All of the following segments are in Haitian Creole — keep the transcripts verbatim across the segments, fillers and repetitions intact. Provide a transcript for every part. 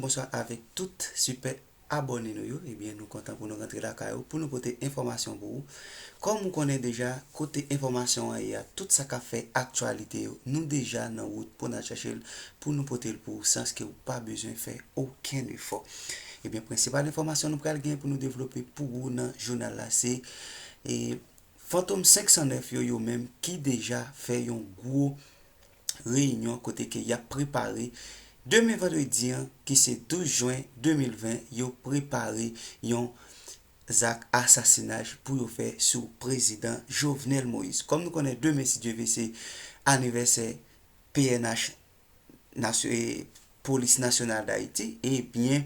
Bonswa avèk tout sipè abòne nou yo. Ebyen, nou kontan pou nou rantre lakay ou, pou nou pote enfòmasyon pou ou. Kòm ou konnen deja, kote enfòmasyon an ye a, tout sa k ap fè aktyalite yo, nou deja nan wout pou n al chèche l, pou nou pote l pou ou, sans ke ou pa bezwen fè okenn efò. Ebyen, prensipal enfòmasyon nou pral gen pou nou devlope pou ou nan jounal la, se, e, Fantom senk san nèf yo, yo menm ki deja fè yon gwo reyinyon kote ke y ap prepare demen vandredi an, ki se douz jen de mil ven, yo prepare yon zak asasinaj pou yo fè sou prezidan Jovenel Moïse. Kòm nou konnen, demen, si Dye ve, se anivèsè P N H, nasyo-, e, Polis Nasyonal d Ayiti, ebyen,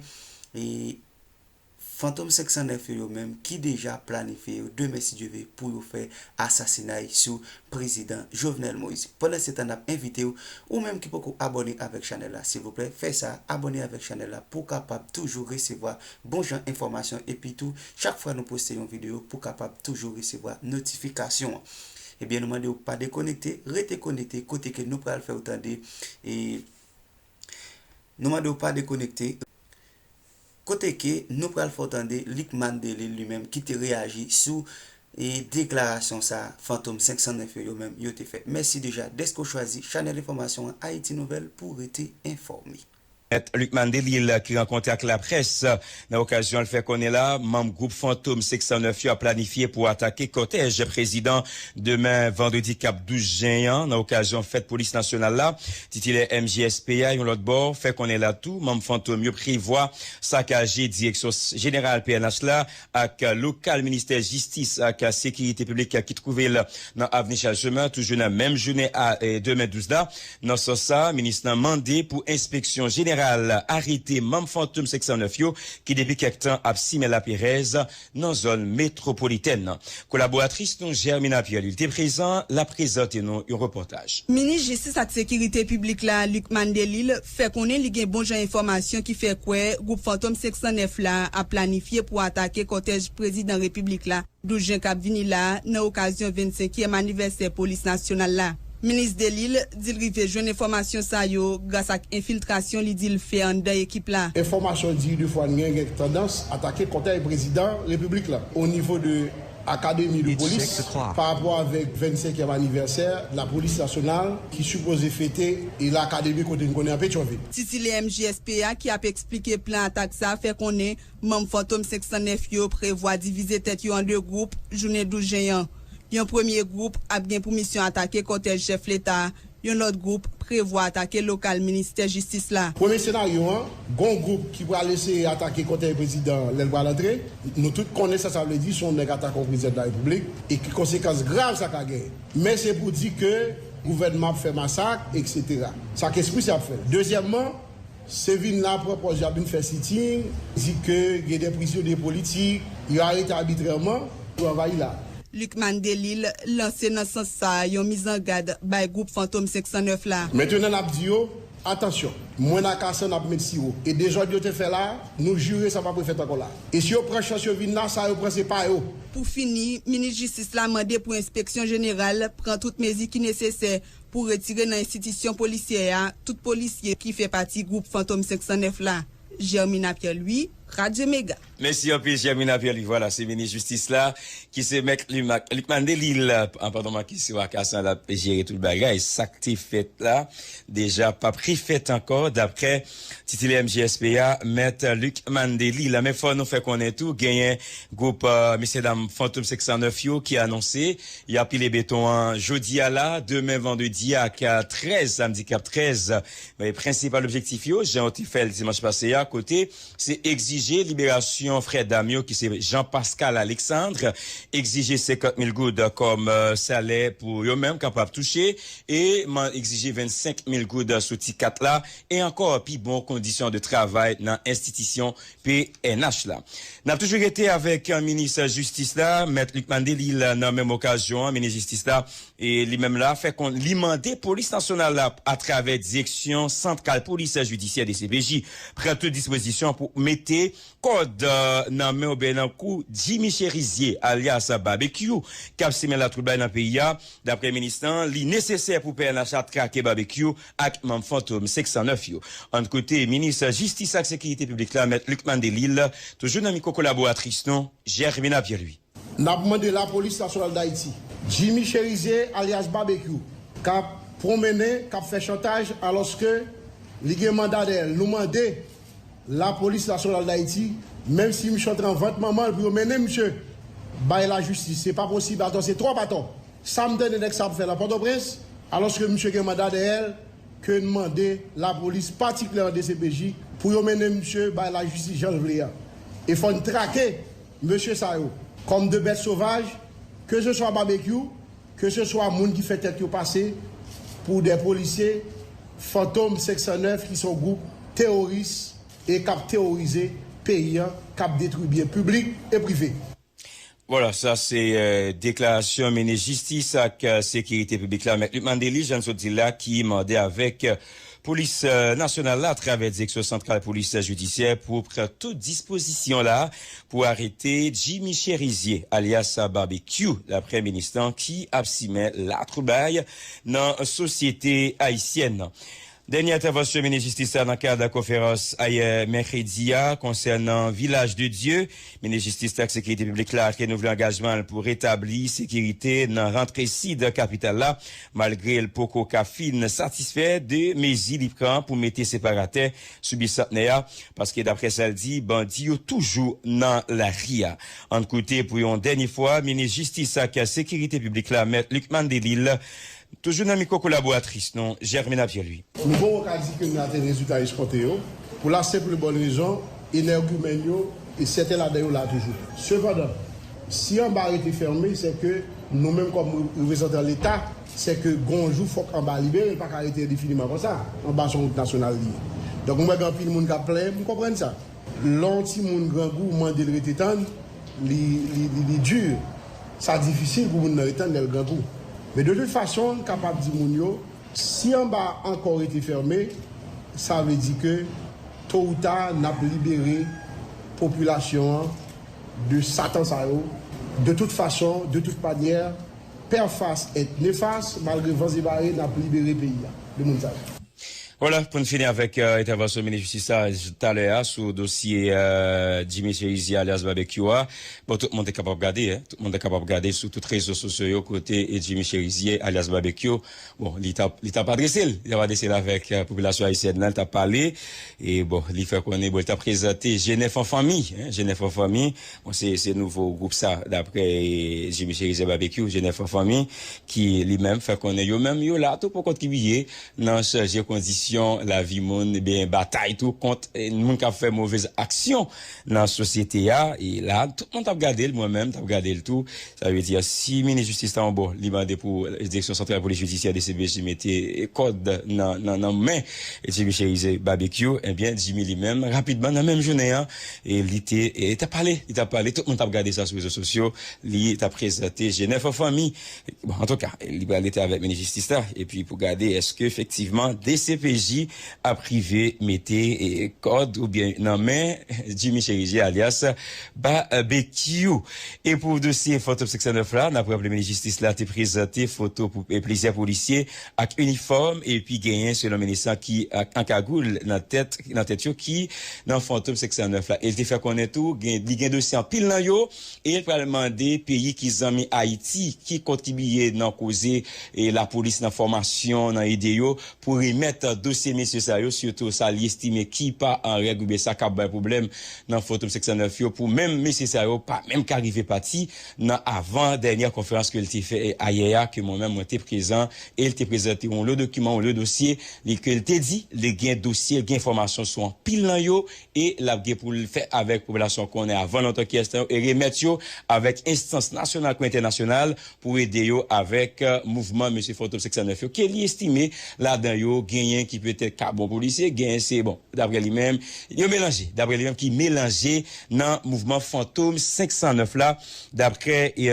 e, Fantom senk san nèf yo, yo menm ki deja planifye yo demen, si Dye ve, pou yo fè asasinay sou prezidan Jovenel Moïse. Pandan se tan, n ap envite w, ou menm ki poko abòne avèk chanèl la, silvouplè, fè sa, abòne avèk chanèl la pou w kapab toujou resevwa bon jan enfòmasyon, epi tou, chak fwa nou poste yon videyo, pou w kapab toujou resevwa notifikasyon an. Ebyen, nou mande w pa dekonekte, rete konekte, kote ke nou pral fè w tande, e nou mande w pa dekonekte, kote ke nou pral fè w tande Lucmane Delille li menm ki te reyaji sou, e, deklarasyon sa Fantom senk san nèf yo, yo menm yo te fè. Mèsi deja dèske w chwazi chanèl enfòmasyon an Ayiti Nouvèl pou w rete enfòme. Mèt Lucmane Delille ki rankontre ak laprès nan okazyon l fè konnen la, manm gwoup Fantom senk san nèf yo ap planifye pou atake kòtèj prezidan demen vandredi k ap douz jen an nan okazyon fèt polis nasyonal la. Titilè M J S P a, yon lòt bò, fè konnen la tou, manm Fantom yo prevwa sakaje direksyon s-, jeneral P N H la ak lokal ministè jistis ak sekirite piblik ki twouve l nan avni Chajman, toujou nan menm jounen a, e, demen douz la. Nan sans sa, minis lan mande pou enspeksyon jeneral arete manm Fantom senk san nèf yo ki depi kèk tan ap simen laperèz nan zòn metwopolitèn nan. Kolaboratris nou, Germina Pierre-Louis, te prezan, l ap prezante nou yon repòtaj. Minis Jistis ak Sekirite Piblik la, Lucmane Delille, fè konnen li gen bon jan enfòmasyon ki fè kwè gwoup Fantom senk san nèf la ap planifye pou atake kòtèj prezidan repiblik la douz jen k ap vini la a, nan okazyon vennsenkyèm anivèsè Polis Nasyonal la. Minis Delille di l rive jwenn enfòmasyon sa yo gras ak enfiltrasyon li di l fè anndan ekip la. Enfòmasyon di de fwa n gen, gen tandans atake kòtèj prezidan repiblik la. O nivo de Akademi de Polis, pa rapò avèk vennsenkyèm anivèsè Lapolis Nasyonal ki sipoze fete e Lakademi kote n konnen an Petyonvil. Titilè M J S P a ki ap eksplike plan atak sa a fè konnen manm Fantom senk san nèf yo prevwa divize tèt yo an de gwoup jounen douz jen an. Yon premye gwoup ap gen pou misyon atake kòtèj chèf leta a, yon lòt gwoup prevwa atake lokal ministè jistis la. Premye senaryo an, gon gwoup ki pral eseye atake kòtèj prezidan lè l pral antre. Nou tout konnen sa sa vle di, se yon nèg atake yon prezidan de la repiblik e ki konsekans grav sa ka genyen. Men se pou di ke gouvènman ap fè masak, etsetera. Sa k espri sa ap fè. Dezyèmman, se vin la pran pòz y ap vin fè siting, di ke gen de prizonye politik, yo arete abitrèman, yo anvayi la. Lucmane Delille lanse nan sans sa a yon mizangad bay gwoup Fantom senk san nèf la. Mentnan n ap di yo, atansyon, mwen ak Asan n ap met siwo, e dezòd yo te fè la a, nou jire sa p ap refèt ankò la. E si yo pran chans yo vin la, sa yo pran se pa yo. Pou fini, minis jistis la mande pou enspeksyon jeneral pran tout mezi ki nesesè pou retire nan enstitisyon polisyè a tout polisye ki fè pati gwoup Fantom senk san nèf la. Germina Pierre-Louis, Radyo Mega. Mèsi anpil, Germina Pierre-Louis. Vwala, se minis jistis la ki se mèt Lumac-, Lucmane Delille. An, padon, Makis, se Wakasan l ap jere tout bagay. Sa k te fèt la, deja p ap refèt ankò, daprè titilè M J S P a, mèt Lucmane Delille. Men fò nou fè konnen tou, genyen gwoup, e, mesyedam Fantom senk san nèf yo ki anonse y ap pile beton an jodi a la, demen vandredi a, ak, e, trèz, samdi k ap trèz. Men prensipal objektif yo, jan yo te fè l dimanch pase a, kote se egzije liberasyon frè dam yo ki se Jean Pascal Alexandre, egzije senkant mil goud kòm, e, salè pou yo menm kapab touche, e man-, egzije vennsenk mil goud sou ti kat la, e ankò pi bon kondisyon de travay nan enstitisyon P N H la. N ap toujou rete avèk, e, minis jistis la, mèt Lucmane Delille, nan menm okazyon an, minis jistis la, e li menm la, fè konn-, li mande polis nasyonal la, atravè direksyon santral polis jidisyè, D C P J, pran tout dispozisyon pou mete kòd nan men oubyen nan kou Jimmy Chérizier, alyas Babekyou, k ap simen latwoublay nan peyi a. Daprè minis lan, li nesesè pou P N H la trake Babekyou ak manm Fantom senk san nèf yo. An kote minis jistis ak sekirite piblik la, mèt Lucmane Delille, toujou nan mikwo kolaboratris nou, Germina Pierre-Louis. N ap mande Lapolis Nasyonal Dayiti, Jimmy Chérizier, alyas Babekyou, k ap pwonmennen, k ap fè chantaj, alòske li gen manda dèyè l. Nou mande Lapolis Nasyonal Dayiti, menm si misye antre an vant manman l pou yo mennen misye bay lajistis, se pa posib, atò, se twòp atò. Sa m tande nèg sa ap fè nan Pòtoprens, alòske misye gen manda dèyè l, ke n mande lapolis, patikilyèman D C P J, pou yo mennen misye bay lajistis jan l vle a. E fò n trake mesye sa yo, kòm de bèt sovaj, ke se swa Babekyou, ke se swa moun ki fè tèt yo pase pou de polisye, Fantom senk san nèf, ki se yon gwoup teworis e k ap teworize peyi a, k ap detwi byen piblik e prive. Vwala, sa se, euh, deklarasyon minis jistis ak, euh, sekirite piblik la, mèt Lucmane Delille, jan n sot di la, ki mande avèk, euh, polis, euh, nasyonal la, atravè Direksyon Santral Polis Jidisyè, pou pran tout dispozisyon la pou arete Jimmy Chérizier, alyas Babekyou, daprè minis lan, ki ap simen latwoublay nan sosyete ayisyèn nan. Dènye entèvansyon minis jistis la nan kad konferans ayè mèkredi a konsènan Vilaj de Dye. Minis jistis la ak sekirite piblik la renouvle angajman l pou retabli sekirite nan rantre sid kapital la, malgre l poko ka fin satisfè de mezi li pran pou mete separatè sou Bisantnè a, paske daprè sa l di, bandi yo toujou nan lari a. Ann koute pou yon dènye fwa minis jistis ak sekirite piblik la, mèt Lucmane Delille, toujou nan mikwo kolaboratris nou, Germina Pierre-Louis. Nou poko ka di ke n atenn rezilta eskonte yo, pou la senp e bòn rezon, enègimèn yo e sèten ladan yo la toujou. Sepandan, si anba rete fèmen, se ke nou menm kòm reprezantan Leta, se ke gon jou fòk anba libere, l pa ka rete endefiniman konsa. Anba se yon wout nasyonal li ye. Donk, mwen wè gen anpil moun k ap plenyen, m konprann sa. Lè yon timoun grangou, mande l rete tann, li, li, li, li di. Sa difisil pou moun nan ret tann lè l grangou. Men de tout fason, n kapab di moun yo, si anba ankò rete fèmen, sa vle di ke to ou ta, n ap libere popilasyon an de satan sa yo. De tout fason, de tout manyè, per fas et nefas, malgre van e mare, n ap libere peyi a de moun sa yo. Vwala, pou n fini avèk, euh, entèvansyon minis jistis la talè a sou dosye, euh, Jimmy Chérizier alyas Babekyou a. Bon, tout moun te kapab gade, hein, tout moun te kapab gade sou tout rezo sosyo yo kote e Jimmy Chérizier alyas Babekyou. Bon, li t ap, li t ap adrese l, li t ap adrese l avèk, euh, popilasyon ayisyèn nan, li t ap pale. E bon, li fè konnen, bon, li t ap prezante G nèf an fanmi, hein, G nèf an fanmi. Bon, se, se nouvo gwoup sa, daprè, eh, Jimmy Chérizier Babekyou, G nèf an fanmi, ki li menm fè konnen yo menm, yo la tou pou kontribiye nan chanje kondisyon lavi moun, ebyen, batay tou kont, eh, moun k ap fè movèz aksyon nan sosyete a. E la, tout moun t ap gade l, mwen menm, t ap gade l tou. Sa vle di, si minis jistis la, bon, li mande pou Direksyon Santral Polis Jidisyè, D C P J, mete kòd nan, nan, nan men Jimmy Chérizier Babekyou, ebyen, Jimmy li menm, rapidman, nan menm jounen an, e li te, e t ap pale, li t ap pale, tout moun t ap gade sa sou rezo sosyo, li t ap prezante G nèf an fanmi. Bon, antouka, li pral rete avèk minis jistis la, epi pou gade èske efektivman D C P J ap rive mete, e, kòd oubyen nan men Jimmy Chérizier alyas Babekyou. E pou dosye Fantom senk san nèf la, n ap raple minis jistis la te prezante foto pou, e, plizyè polisye ak inifòm, epi genyen, selon minis lan, ki ak, an kagoul nan tèt, nan tèt yo, ki nan Fantom senk san nèf la. E l te fè konnen tou, gen, li gen dosye anpil nan yo, e l pral mande peyi ki zanmi Ayiti, ki kontribiye nan koze, e, lapolis nan fòmasyon, nan ede yo, pou remèt dosye mesye sa yo, sitou sa li estime ki pa an règ oubyen sa k ap bay pwoblèm nan Fantom senk san nèf yo, pou menm mesye sa yo pa menm ka rive pati nan avan dènyè konferans ke l te fè ayè a, ke mwen menm mwen te prezan, e l te prezante yon lo dokiman, yon lo dosye, li ke l te di, li gen dosye, gen enfòmasyon sou anpil nan yo, e l ap gen pou l fè avèk popilasyon konnen avan lontan kiyès nan yo, e remèt yo avèk enstans nasyonal kou entènasyonal pou ede yo avèk, eh, mouvman mesye Fantom senk san nèf yo, ke li estime ladan yo genyen ki petèt ka bon polisye, genyen se, bon, daprè li menm, yo melanje, daprè li menm ki melanje nan mouvman Fantom senk san nèf la, daprè, e,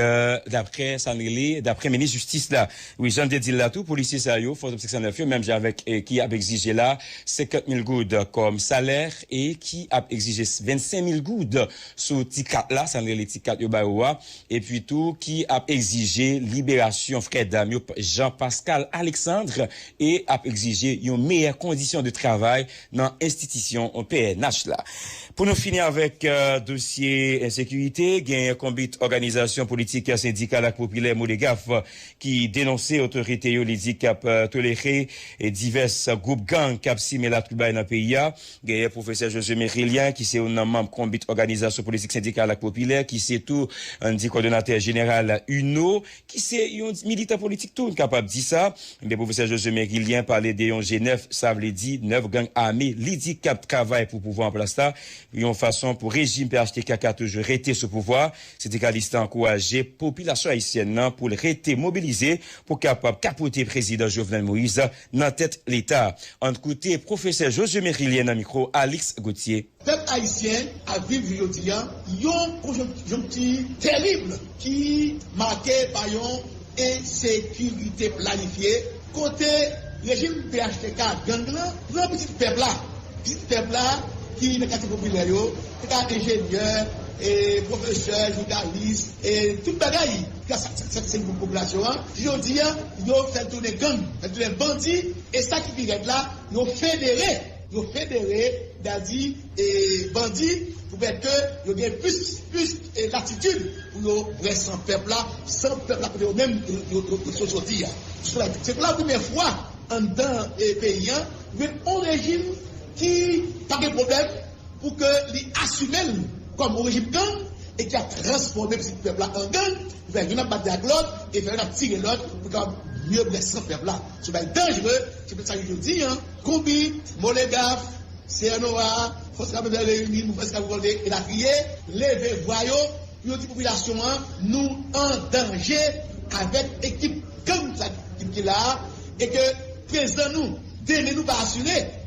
daprè sa n rele, daprè minis jistis la. Wi, jan n te di l la tou, polisye sa yo, Fantom senk san nèf yo, menm jan avèk, e, ki ap egzije la, senkant mil goud kòm salè e ki ap egzije vennsenk mil goud sou ti kat la, sa n rele ti kat yo ba yo a, epi tou ki ap egzije liberasyon frè dam yo, Jean Pascal Alexandre, e ap egzije yon meyè kondisyon de travay nan enstitisyon P N H la. Pou nou fini avèk, e, dosye ensekirite, genyen konbit òganizasyon politik, sendikal ak popilè Modegaf ki denonse otorite yo, li di k ap, e, tolere, e, divès gwoup gang k ap simen latwoubay nan peyi a. Genyen pwofesè Josué Mérilien, ki se youn nan manm konbit òganizasyon politik sendikal ak popilè, ki se tou, ann di, kòdonatè jeneral UNO, ki se yon militan politik tou, n kapab di sa. Ebyen, pwofesè Josué Mérilien pale de yon G nèf, sa vle di nèf gang ame, li di k ap travay pou pouvwa an plas la, yon fason pou rejim P H T K ka toujou rete sou pouvwa. Sendikalis la ankouraje popilasyon ayisyèn nan pou l rete mobilize pou kapab kapote prezidan Jovenel Moïse nan tèt Leta. Ann koute pwofesè Josué Mérilien nan mikwo Alix Gauthier. Pèp ayisyen ap viv jodi a yon konjonkti tèrib ki make pa yon ensekirite planifye, kote rejim P H T K gang lan pran pitit pèp la. Pitit pèp la ki nan katye popilè yo, se ka enjenyè, e, pwofesè, jounalis, e tout bagay, ki ka sa- sa- sa- se gwoup popilasyon an. Jodi a, yo fè l tounen gang, fè l tounen bandi, e sa ki pi rèd la, yo federe, yo federe, dadi, e bandi, pou pèt ke yo gen plis, plis, e latitid pou yo bwè san pèp la, san pèp la kote yo menm, yo, yo, yo, yo soti a. Se la, se pou la premyè fwa anndan, e peyi an, gen yon rejim ki pa gen pwoblèm pou ke li asime l kòm yon rejim gang e ki ap transfòme pitit pèp la an gang, pou fè youn ap batay ak lòt, e fè youn ap tire lòt, pou kapab mye bwè san pèp la. Se yon bagay danjere, se poutèt sa yo di an, Konbit, Molegaf, C N O A, Fòs Rapèl Reyini, Mouvman Esklav Revòlte, elatriye, leve vwa yo, pou yo di popilasyon an, nou an danje avèk ekip gang sa ki la a, e ke prezan nou, demen nou pa asire.